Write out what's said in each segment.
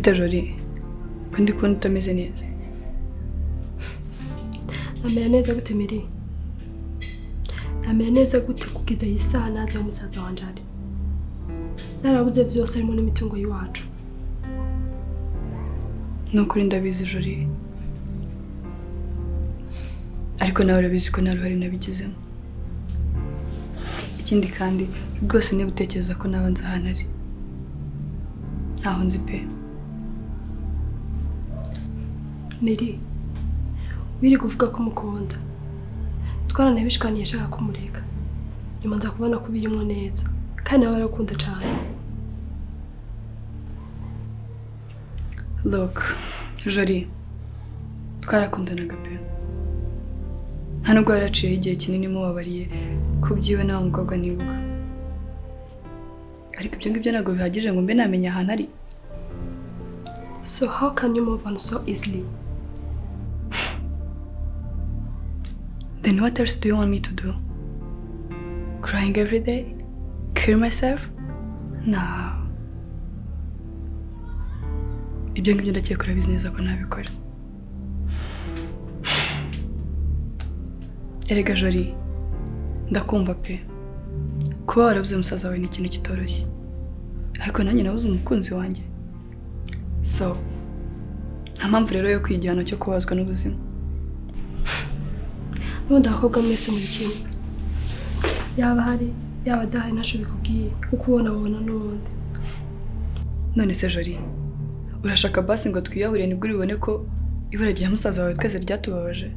Bite Jolie, ko ndi kubona utameze neza. Namera neza gute Miri? Namera neza gute kugeza iyi saha naza umusaza wanje ari? Narabuze byose harimo n'imitungo y'iwacu. Nukuri ndabizi Jolie. Ariko nawe urabizi ko nta ruhare nabigizemo. Ikindi kandi rwose niba utekereza ko naba nzi ahantu ari, ntaho nzi pe. Miri, wiri kuvuga ko mukunda. Twaranabishikaniye ashaka kumureka. Nyuma nza kubona ko birimo neza. Kandi nawe arakunda cyane. Look, Jolie, twarakundanaga pe. Nta nubwo yaraciyeho igihe kinini mubabariye ku byiwe nawe mukobwa nibuka. Ariko ibyo ngibyo ntabwo bihagije ngo mbe namenya ahantu ari. So how can you move on so easily? Then what else do you want me to do? Crying every day? Kill myself? No. Ibyo ngibyo ndakeka urabizi neza ko ntabikora. Erega Jolie, ndakumva pe. Kuba warabuze musaza wawe ni ikintu kitoroshye. Ariko nanjye nabuze umukunzi wanjye. So, nta mpamvu rero yo kwigihano cyo kubazwa n'ubuzima. N'ubundi abakobwa mwese muri kimwe. Yaba hari, yaba adahari ntacyo bikubwiye, kuko ubona wabona n'ubundi. None se Jolie, urashaka basi ngo twiyahure nibwo uribone ko ibura rya musaza wawe twese ryatubabaje?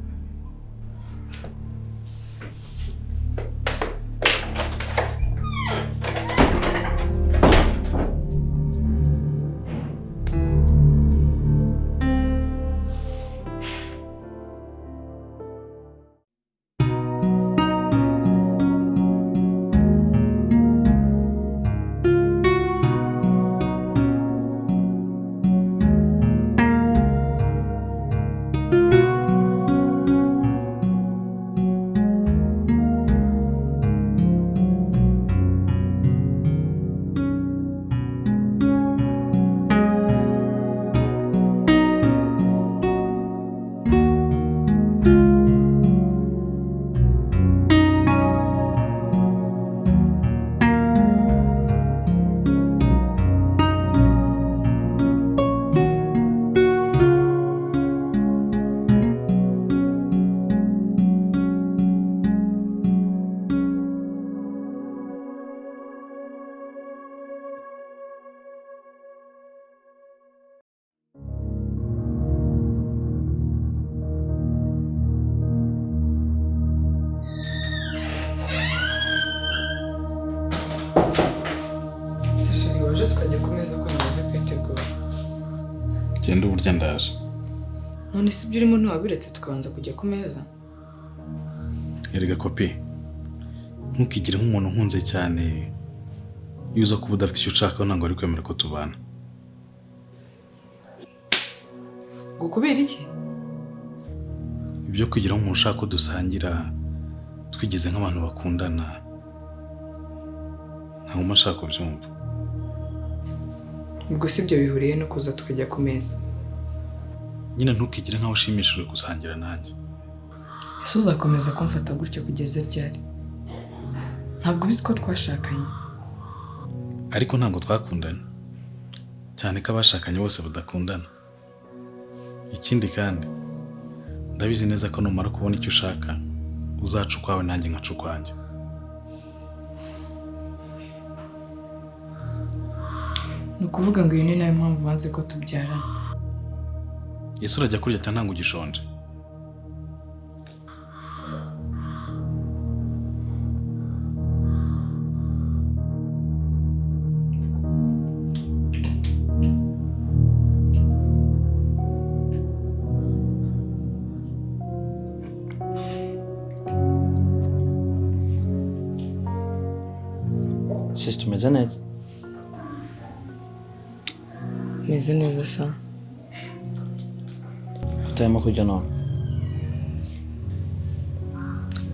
Genda uburyo ndaje. None si ibyo urimo ntiwabiretse tukabanza kujya ku meza? Erega kopi, ntukigire nk'umuntu nkunze cyane. Iyo uza kuba udafite icyo ushaka ntabwo wari kwemera ko tubana. Ngo kubera iki? Ibyo kwigira nk'umuntu ushaka ko dusangira twigize nk'abantu bakundana, ntabwo mba nshaka kubyumva. Ubwo si ibyo bihuriye no kuza tukajya ku meza? Nyine ntukigire nkaho ushimishijwe gusangira nanjye. Ese uzakomeza kumfata gutyo kugeza ryari? Ntabwo ubizi ko twashakanye. Ariko ntabwo twakundanye. Cyane ko abashakanye bose badakundana. Ikindi kandi ndabizi neza ko numara kubona icyo ushaka uzaca ukwawe nanjye nkaca ukwanjye. Ni ukuvuga ngo iyi ni nayo mpamvu banze ko tubyarana. Yesu urajya kurya cyane ntabwo ugishonje. Sister, umeze neza? Meze neza sa. Utarimo kurya none?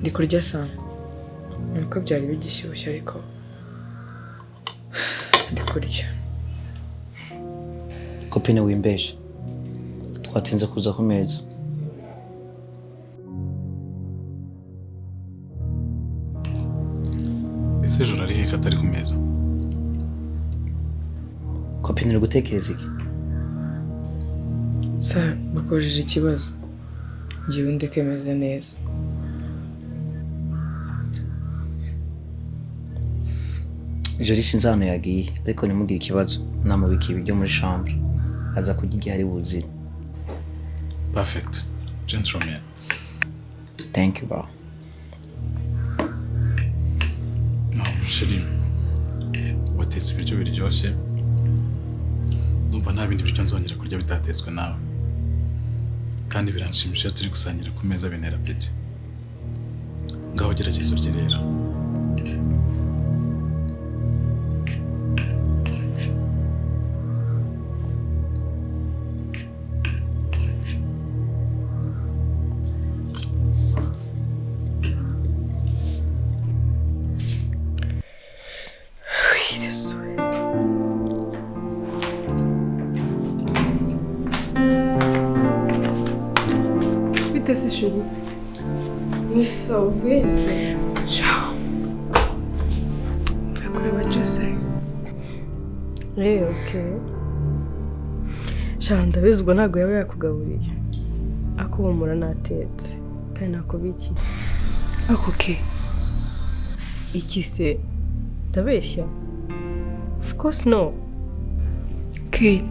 Ndi kurya sa. Nuko byari bigishyushye ariko ndi kurya. Copine wimbeje. Twatinze kuza ku meza. Ese ejo nari heka atari ku meza? Copine uri gutekereza iki? Sara, bakubajije ikibazo. Njyewe ndeke meze neza. Jolly sinzi ahantu yagiye, ariko ntimugire ikibazo. Namubikiye ibiryo muri chambre. Aza kurya igihe ari buzire. Perfect. Gentleman. Thank you, bro. No, chérie. Watetse ibiryo biryoshye. Ndumva nta bindi biryo nzongera kurya bitatetswe nawe. Kandi biranshimisha iyo turi gusangira ku meza, bintera appétit. Ngaho gerageza urye rero. Bite se chérie? Ni sawa, uvuye se? Ciao. Mvuye kureba Jose. Okay. Sha ndabizi ubwo ntabwo yaba yakugaburiye. Ako humura natetse kandi nakubikiye. Ako ke. Iki se ndabeshya? Of course no. Kate,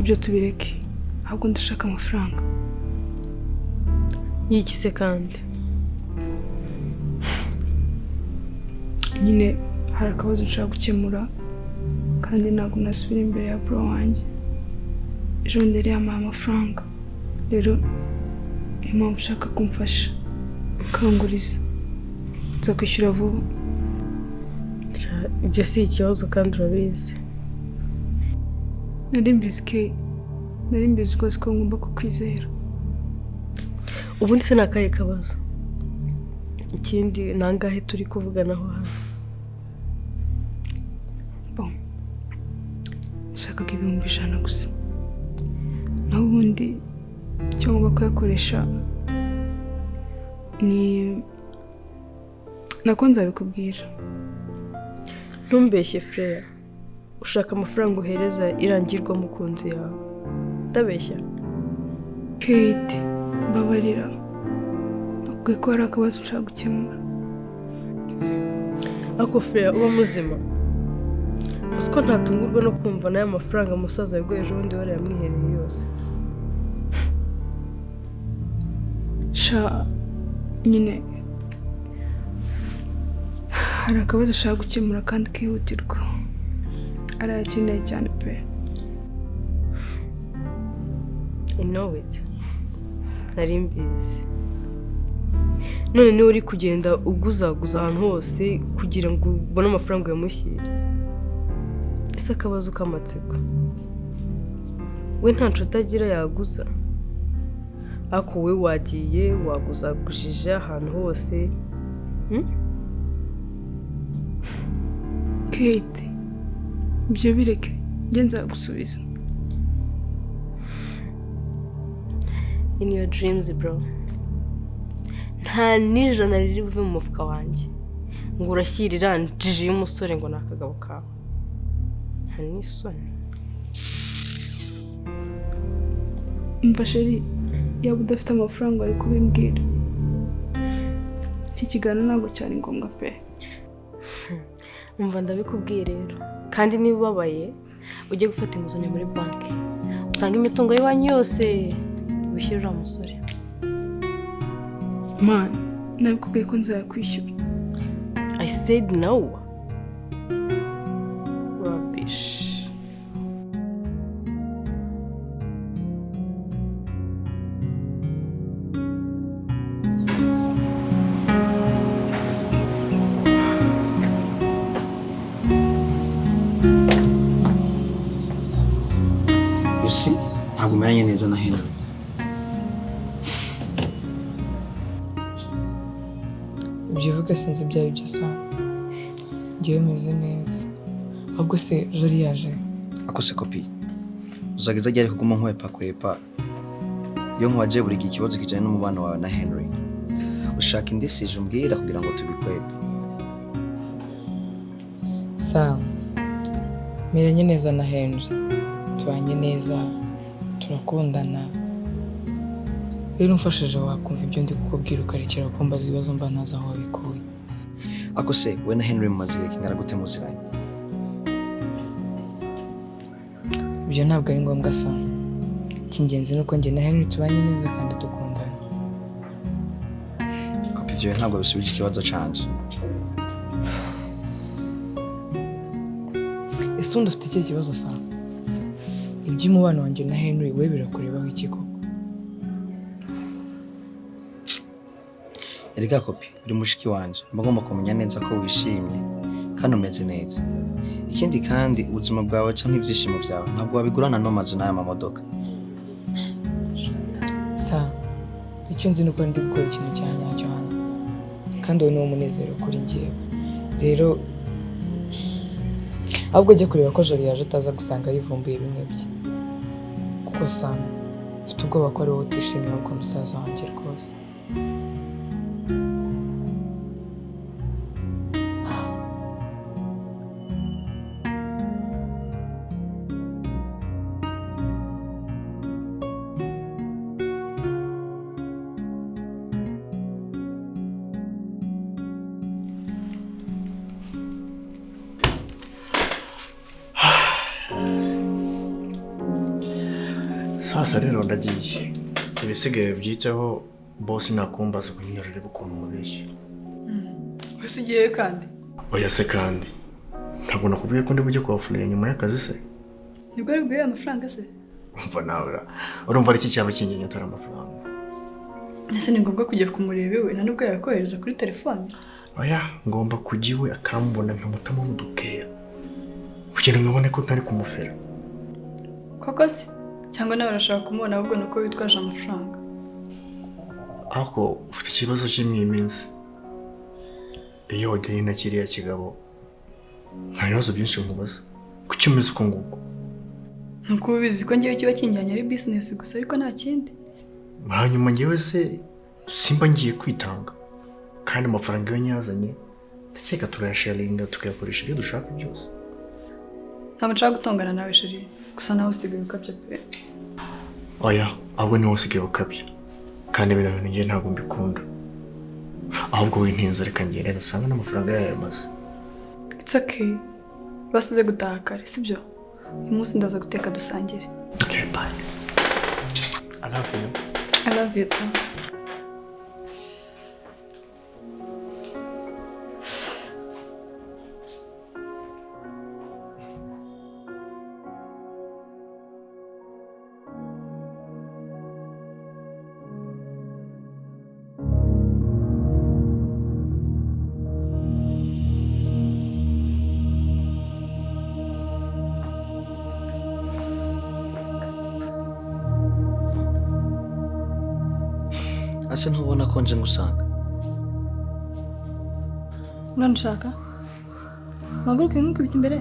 ibyo tubireke. Ahubwo ndashaka amafaranga. Y'iki se kandi? Nyine hari akabazo nshaka gukemura kandi ntabwo nasubira imbere ya bro wanjye. Ejo bundi yari yampaye amafaranga. Rero niyo mpamvu ushaka kumfasha ukanguriza. Nza kwishyura vuba. Sha, ibyo si ikibazo kandi urabizi. Nari mbizi Kate. Nari mbizi rwose ko ngomba kukwizera. Ubundi se ni akahe kabazo? Ikindi ni angahe turi kuvuganaho hano? Bon. Nshakaga 100,000 gusa. Naho ubundi icyo ngomba kuyakoresha ni nako nzabikubwira. Ntumbeshye Freya. Ushaka amafaranga uhereza irangirwa mukunzi yawe. Ndabeshya? Kate, mbabarira. Nakubwiye ko hari akabazo nshaka gukemura. Ako Freya uba muzima. Uzi ko ntatungurwa no kumva n'aya mafaranga musaza yaguye ejo bundi warayamwihereye yose. Sha nyine hari akabazo ashaka gukemura kandi kihutirwa. Arayakeneye cyane pe. I know it. Nari mbizi. None niwe uri kugenda uguzaguza ahantu hose kugira ngo ubone amafaranga uyamushyire. Ese akabazo k'amatsiko. We nta nshuti agira yaguza. Ako we wagiye waguzagujije ahantu hose. Kate, ibyo bireke. Njye nzagusubiza. In your dreams, bro. Nta n'ijana riri buve mu mufuka wanjye. Ngo urashyirira njiji y'umusore ngo ni akagabo kawe. Nta n'isoni. Umva chérie, yaba udafite amafaranga wari kubimbwira. Iki kiganiro ntabwo cyari ngombwa pe. Umva ndabikubwiye rero. Kandi niba ubabaye ujye gufata inguzanyo muri banki. Utange imitungo y'iwanyu yose wishyure uriya musore. Man, nabikubwiye ko nzayakwishyura. I said no. Rubbish. You see, ntabwo umeranye neza na Henry. Ibyo uvuga sinzi ibyo ari byo Sara. Njyewe meze neza. Ahubwo se Jolly yaje? Ako se kopi. Uzageza ryari kuguma nkwepa kwepa? Iyo nkwaje buri gihe ikibazo kijanye n'umubano wawe na Henry. Ushaka indisije umbwira kugira ngo tubikwepe. Sawa. Meranye neza na Henry. Tubanye neza, turakundana. Rero umfashije wakumva ibyo ndi kukubwira ukarekera kumbaza ibibazo mba ntazi aho wabikuye. Ako se we na Henry mumaze igihe kingana gute muziranye? Ibyo ntabwo ari ngombwa sana. Icy'ingenzi ni uko njye na Henry tubanye neza kandi dukundana. Kopi ibyo ntabwo bisubije ikibazo canje. Ese ubundi ufite ikihe kibazo sana? Iby'umubano wanjye na Henry we birakurebaho iki koko? Erega Kopi, uri mushiki wanje, mba ngomba kumenya neza ko wishimye kandi umeze neza. Ikindi kandi ubuzima bwawe canke ibyishimo byawe ntabwo wabigurana n'amazu n'aya mamodoka. Sa, icyo nzi ni uko ndi gukora ikintu cya nyacyo hano, kandi uwo ni wo munezero kuri njyewe. Rero ahubwo jya kureba ko Jolie yaje ataza gusanga yivumbuye bimwe bye, kuko Sam mfite ubwoba ko ari wowe utishimiye ahubwo musaza wanjye rwose. Sasa rero ndagiye. Ibisigaye byiteho boss nakumbaza kunyurira ukuntu mubeshye. Wese ugiye kandi? Oya se kandi. Ntabwo nakubwiye ko ndi bujye kubafunira nyuma y'akazi se? Nibwo ari biguye amafaranga se? Umva nawe. Urumva ari iki cyaba kingenye atari amafaranga? Ese ni ngombwa kujya kumureba iwe na nubwo yakohereza kuri telefone? Oya, ngomba kujya iwe akambona nkamutamo n'udukeya. Kugira ngo abone ko ntari kumufera. Koko se? Cyangwa nawe urashaka kumubona ahubwo nuko witwaje amafaranga. Ako ufite ikibazo cy'imwe iminsi. Iyo wagiye na kiriya kigabo nta bibazo byinshi nkubaza. Kuki umeze uko nguko? Nuko ubizi ko ngiye kiba kinjyanye ari business gusa ariko nta kindi. Hanyuma ngewe se simba ngiye kwitanga. Kandi amafaranga yo nyazanye ndakeka turayasharinga tukayakoresha ibyo dushaka byose. Ntabwo nshaka gutongana nawe chérie, gusa nawe usigaye ukabya pe. Oya, ahubwo niwe usigaye ukabya. Kandi bino bintu ngiye ntabwo mbikunda. Ahubwo wintinze reka ngende ndasanga n'amafaranga yayo yamaze. It's okay. Basize gutaha kare, sibyo? Uyu munsi ndaza guteka dusangire. Okay, bye. I love you. I love you too. Ase ntubona ko nje ngusanga. None ushaka? Mpaguruke nkukubita imbere?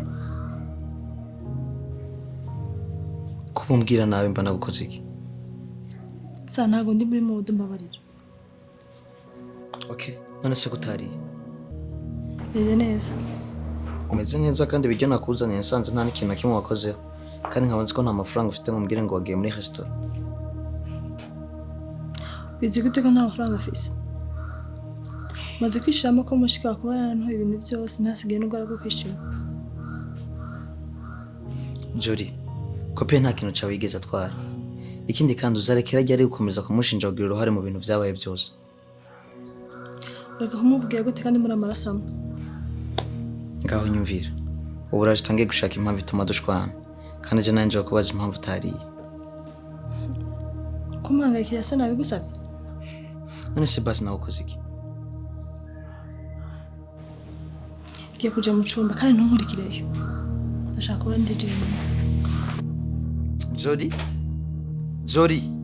Kuba umbwira nabi mba nagukoze iki? Sa ntabwo ndi muri mood mbabarira. Okay, none se kutariye? Meze neza. Umeze neza kandi ibiryo nakuzaniye nsanze nta n'ikintu na kimwe wakozeho. Kandi nkaba nzi ko nta mafaranga ufite ngo umbwire ngo wagiye muri restaurant. Bizi gute ko nta mafaranga afise? Maze kwishiramo ko mushika kubana nto ibintu byose ntasigaye n'ubwo ariko kwishima. Jolie, kope nta kintu cyawe yigeze atwara. Ikindi kandi uzarekera ajya ari gukomeza kumushinja kugira uruhare mu bintu byabaye byose. Ureka kumuvugira gute kandi muri amaraso amwe? Ngaho nyumvira. Ubu uraje utangiye gushaka impamvu ituma dushwana. Kandi je nanje kubaza impamvu utariye. Kumuhangayikira se nabigusabye? None se basi nawe ukoze iki? Ngiye kuja mu cumba kandi ntunkurikireyo. Ndashaka kuba ndi jenyine. Jolie? Jolie!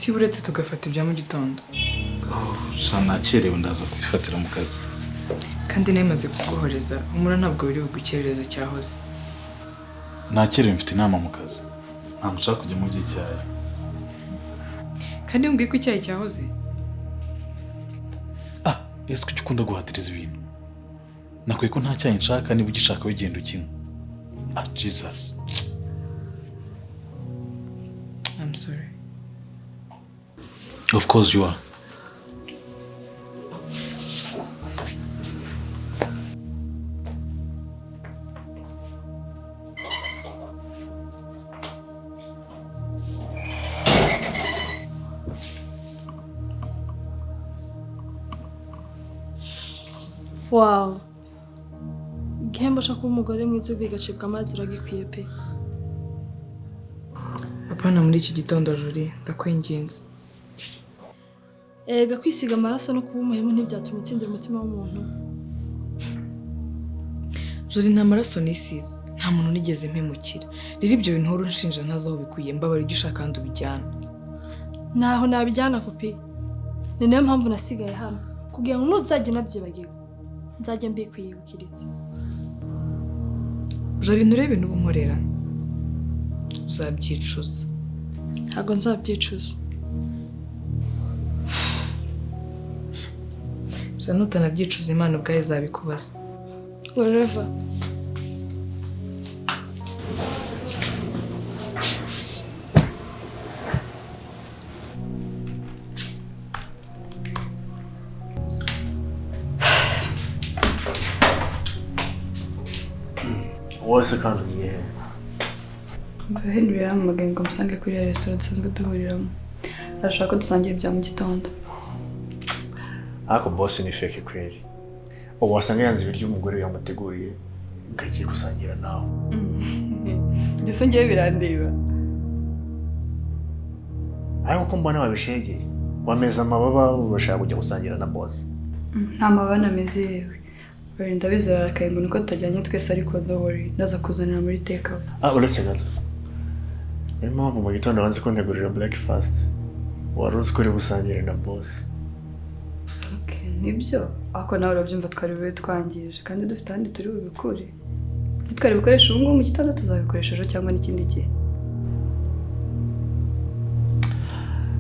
Si uretse tugafata ibya mu gitondo. Sha nakerewe, ndaza kubifatira mu kazi. Kandi nemaze kuguhoreza, humura ntabwo biri bugukerereza cyahoze. Nakerewe, mfite inama mu kazi. Ntabwo nshaka kujya mu by'icyayi. Kandi umbwiye ko icyayi cyahoze? Ah, ese kuki ukunda guhatiriza ibintu? Nakwiye ko nta cyayi nshaka, niba ugishaka wigenda ukinywa. Ah, Jesus. I'm sorry. Of course you are. Wow. Igihembo cyo kuba umugore mwiza bigacibwa amazi uragikwiye pe. Apana muri iki gitondo Julie, ndakwinginze. Erega kwisiga amaraso no kuba umuhemu ntibyatuma utsindira umutima w'umuntu. Julie, nta maraso nisize, nta muntu nigeze mpemukira. Rero ibyo bintu uhora unshinja ntazi aho bikuye, mbabara ibyo ushaka kandi ubijyana. Naho nabijyana kopi. Ni nayo mpamvu nasigaye hano kugira ngo ntuzajye unabyibagirwa. Nzajya mbikwiyibukiriza. Julie, nturebe ibintu uba unkorera. Uzabyicuza. Ntabwo nzabyicuza. Jana utanabyicuza Imana ubwayo izabikubaza. Whatever. Wose kandi ugiye he? Henry yarampamagaye ngo musange kuri ya resitora dusanzwe duhuriramo. Arashaka ko dusangira ibya mu gitondo. Ariko boss ni fake kweli. Ubu wasanga yanze ibiryo umugore yamuteguriye ngo agiye gusangira nawe. Ndetse ngewe birandeba. Ariko ko mbona wabishegeye, wameze amababa urashaka kujya gusangira na boss. Nta mababa nameze yewe. Ndabizi ararakaye ngo nuko tutajyanye twese, ariko don't worry, ndaza kuzanira muri take away. Ah, uretse gato. Niyo mpamvu mu gitondo wanze kuntegurira breakfast. Wari uzi ko uri busangire na boss. Okay, nibyo. Ariko nawe urabyumva twari bube twangije kandi dufite ahandi turi bubikure. Twari bukoresha ubu ngubu mu gitondo, tuzabikoresha ejo cyangwa n'ikindi gihe.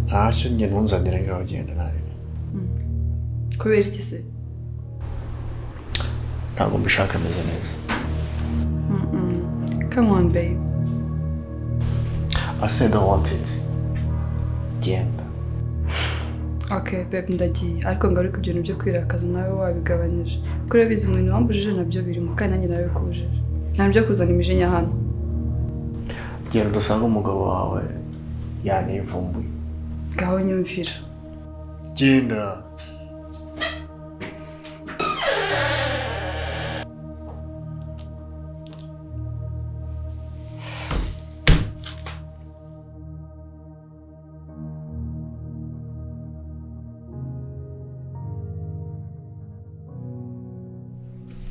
Ntacyo njye ntunzanire ngaho genda narebe. Kubera iki se? Ntabwo mbishaka ameze neza. Come on babe. I said I don't want it. Genda. Okay babe, ndagiye. Ariko ngaruka ibyo bintu byo kwirakaza nawe wabigabanyije. Kuko urabizi mu bintu wambujije nabyo birimo kandi nanjye narabikubujije. Nta byo kuzana imijinya hano. Genda usange umugabo wawe yanivumbuye. Ngaho nyumvira. Genda.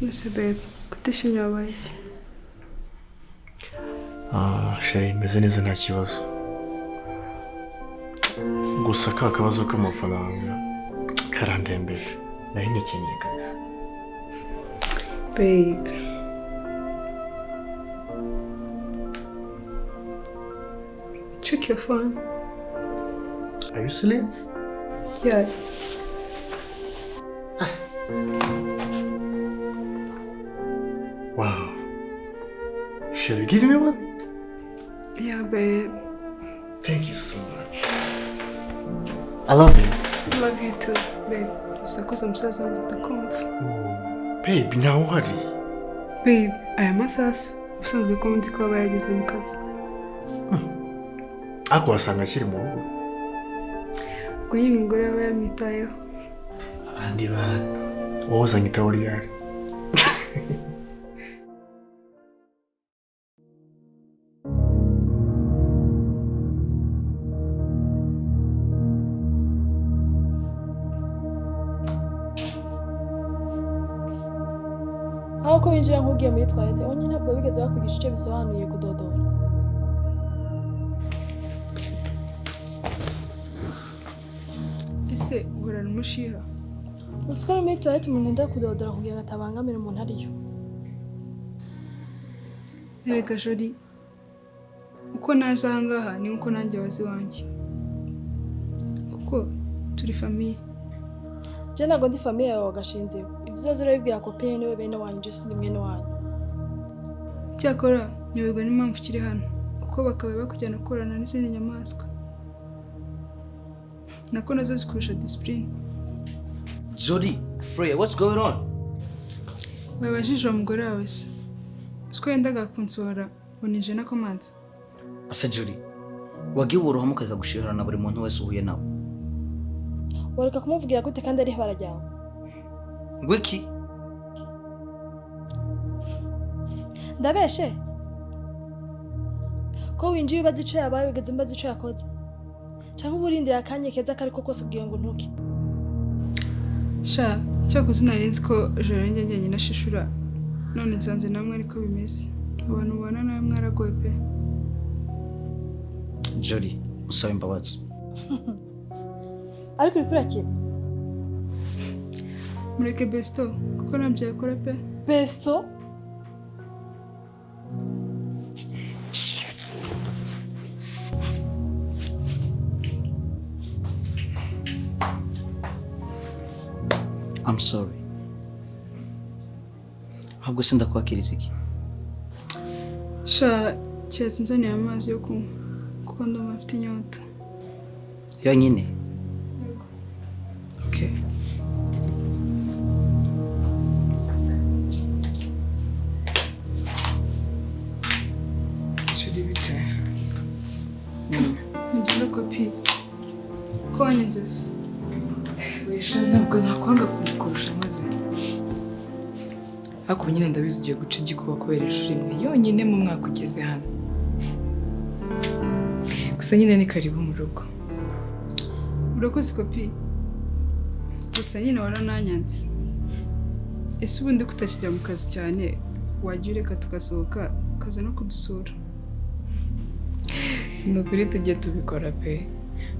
Mbese babe, kutishimye wabaye iki? Ah, chérie, meze neza nta kibazo. Gusa ka kabazo k'amafaranga karandembeje. Nari nyikeneye guys. Babe. Check your phone. Are you serious? Yeah. Wow. Shall you give me one? Yeah, babe. Thank you so much. I love you. I love you too, babe. Usakuza musaza wanjye ndakumva. Babe, nawe uhari. Babe, aya masasu ubusanzwe ko nzi ko aba yageze mu kazi. Ariko wasanga akiri mu rugo. Ubwo nyine umugore we yamwitayeho. Abandi bantu. Wowe uzanyitaho ryari? Aho ko winjira nk'ugiye muri toilette, onye ntabwo bigeze bakwigisha icyo bisobanuye kudodora. Ese uhorana umushiha? Uzi ko no muri toilette umuntu yenda kudodora kugira ngo atabangamira umuntu ariyo. Erega Joli, uko naje aha ngaha ni uko nanjye wazi iwanjye. Kuko turi famille. Je ntabwo ndi famille yawe wagashinzeho. Ibyo uzaza urabibwira copine niwe bene wanyu, je sindi mwene wanyu. Cyakora nyoberwa n'impamvu ukiri hano, kuko bakaba bakujyana gukorana n'izindi nyamaswa. Nako nazo zikurusha discipline. Jody, Freya, what's going on? Wabajije uwo mugore wawe se? Uzi ko yendaga kunsohora ngo ninjire na komanze. Asa Jody, wagiye worohamo ukareka gushihorana buri muntu wese uhuye nawe. Wareka kumubwira gute kandi ari ibara ryawe? Ngwiki? Ndabeshe? Ko winjiye ubaza ico yabaye ugeze umbaza ico yakoze? Canke uburindira akanya keza kariko kose ubwiye ngo ntuke? Sha, cyakoze nari nzi ko Joli njye njyenyine ashishura, none nsanze namwe ariko bimeze. Abantu ubana nawe mwaragoye pe. Jody, musaba imbabazi. Ariko uriko urakina? Mureke Besto, kuko ntabyo yakora pe. Besto? I'm sorry. Ahubwo se ndakwakiriza iki? Sha, keretse nzaniye amazi yo kunywa, kuko ndumva mfite inyota. Yonyine? Okay. Jody bite? Ni byiza kopi. Ko wanyanze se? Wesha ntabwo nakwanga kurusha maze. Ariko nyine ndabizi ugiye guca igikuba kubera ishuri imwe yonyine mu mwaka ugeze hano. Gusa nyine ni karibu mu rugo. Urakoze kopi. Gusa nyine warananyanze. Ese ubundi kutakijya mu kazi cyane wajya ureka tugasohoka ukaza no kudusura? Ni ukuri tujye tubikora pe.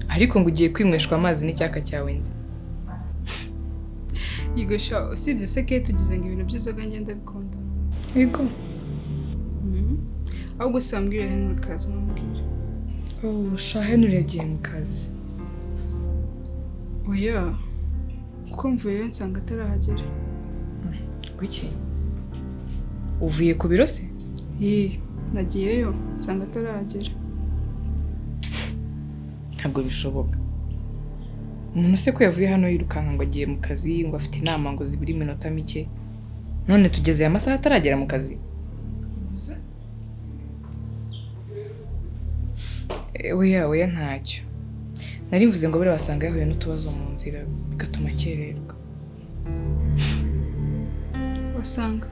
Ariko ngo ugiye kwinyweshwa amazi n'icyaka cyawe nzi. Yego sha, usibye se ke tugize ngo ibintu by'inzoga ngenda bikunda. Yego. Ahubwo se wambwira Henry kaza nkamubwira. Oh, sha Henry yagiye mu kazi. Oya, kuko mvuyeyo nsanga atarahagera. Kuki? Uvuye ku biro se? Yee, nagiyeyo nsanga atarahagera. Ntabwo bishoboka. Umuntu se ko yavuye hano yirukanka ngo agiye mu kazi, ngo afite inama ngo zibura iminota mike. None tugeze aya masaha ataragera mu kazi. Oya, oya ntacyo. Nari mvuze ngo buriya wasanga yahuye n'utubazo mu nzira bigatuma akererwa. Wasanga.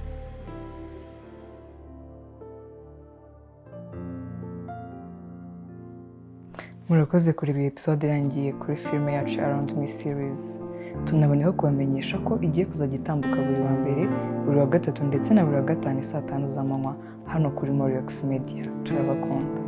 Murakoze kureba iyi episode irangiye kuri filime yacu Around Me series. Tunaboneyeho kubamenyesha ko igiye kuzajya itambuka buri wa mbere, buri wa gatatu ndetse na buri wa gatanu saa 5 z'amanywa hano kuri Moriox Media. Turabakunda.